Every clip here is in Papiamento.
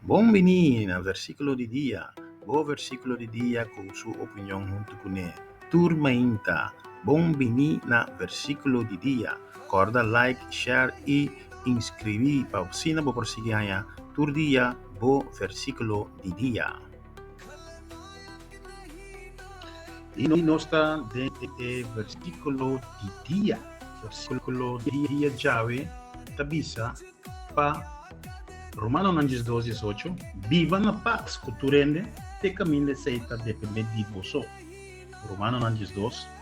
Bon bini na Versíkulo di Dia, bo versíkulo di dia ku su opinion huntu kuné. Tur mainta, bon bini na Versíkulo di Dia. Kòrda like, share i inskribí pa asina bo por sigui haña tur dia bo versíkulo di dia. I nos ta den e versíkulo di dia. Versíkulo di dia djawe ta bisa pa Romanonan 12, 18, Biba na pas ku tur hende, te kaminda esei ta dependé di boso. Romanonan 12,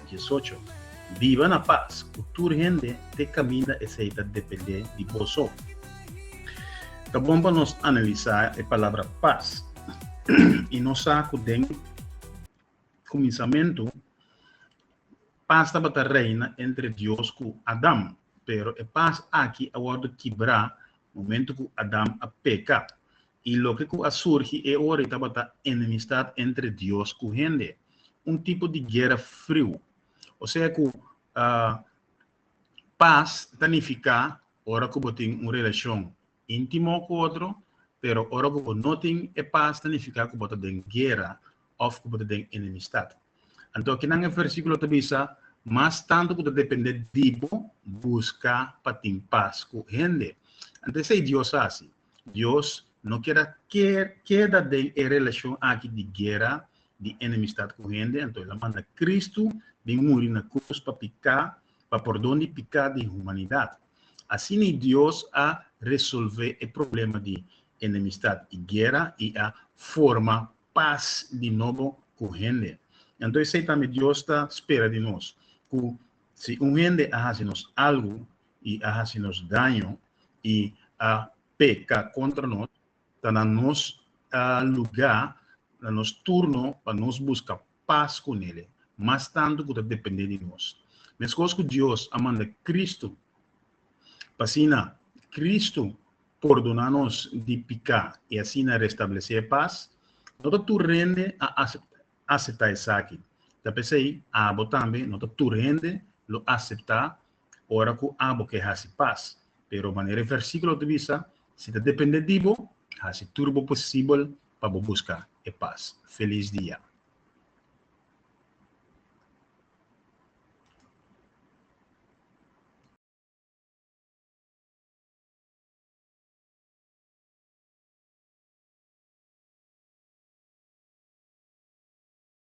18, Biba na pas ku tur hende, te kaminda esei ta dependé di boso. Ta bon pa nos analisá e palabra pas i nos sa ku den kuminsamentu pas tabata reina entre Dios ku Adam, pero e pas aki a wòrdu kibrá momentu ku Adam a peka. I loke ku a surgi e ora ei tabata enemistat entre Dios ku hende, un tipo di guera friu. Osea ku pas ta nifiká ora ku bo tin un relashon íntimo ku otro, pero ora ku bo no tin e pas ta nifiká ku bo ta den guera òf ku bo ta den enemistat. Anto akinan e versíkulo ta bisa, Mas tantu ku ta dependé di bo, buska pa tin pas ku hende. Anto esei Dios a hasi. Dios no kier a keda den e relashon aki di guera, di enemistat ku hende, anto el a manda Kristu bin muri na krus pa piká, pa pordon di piká di humanidat. Asina Dios a resolvé e problema di enemistat i guera i a forma pas di nobo ku hende. Anto esei tambe Dios ta spera di nos, ku si un hende a hasi nos algu i a hasi nos daño i a peka kontra nos, ta na nos lugá, na nos turno pa nos buska pas ku nele, mas tantu ku ta dependé di nos. Meskos ku Dios a manda Kristu pa asina Kristu pordoná nos di piká i asina restablesé e pas, no ta tur hende a aseptá esaki. Ta p'esei, abo tambe no ta tur hende lo aseptá ora ku abo ke hasi pas. Pero manera e versíkulo ta bisa, si ta dependé di bo, hasi tur bo posibel pa bo buska e pas. Felis dia!